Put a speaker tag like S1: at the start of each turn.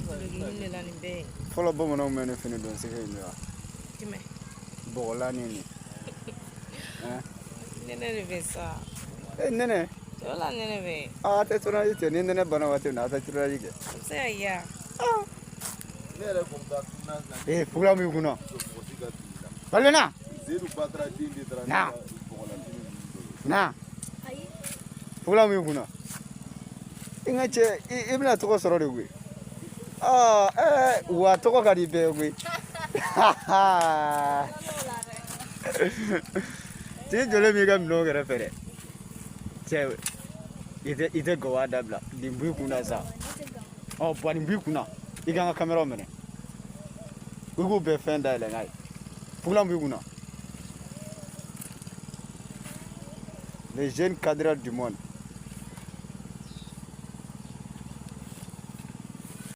S1: Duloki de la nin bɛɛ ye.
S2: Fɔlɔ bamananw bɛ ne fini don sɛgɛ in de wa?
S1: Jumɛn?
S2: Bɔgɔlan ni nin.
S1: Nɛnɛ de bɛ sa.
S2: E nɛnɛ.
S1: O la nɛnɛ bɛ.
S2: Aa a tɛ tournage kɛ ni nɛnɛ banna waati min na a tɛ tournage kɛ.
S1: O bɛ se ka ya.
S3: Ne yɛrɛ kun bɛ taa tournage la.
S2: Ee fugulan b'i kunna. Balo na.
S3: Zedu Batara den de taara ne
S2: Na.
S3: ka bɔgɔlan fini ninnu don.
S2: Na. Fugulan b'i kunna. I ka cɛ i bɛna tɔgɔ sɔrɔ de koyi. Aa ɛɛ wa tɔgɔ ka di bɛɛ ye koyi. T'i jɔlen b'i ka minɛnw kɛrɛfɛ dɛ. Cɛ i tɛ gawa dabila nin b'i kunna sa. Ɔ bɔn nin b'i kunna i ka n ka kameraw minɛ. I k'u bɛɛ fɛn dayɛlɛ n'a ye. Fugulan b'i kunna. Les jeunes cadreurs du monde.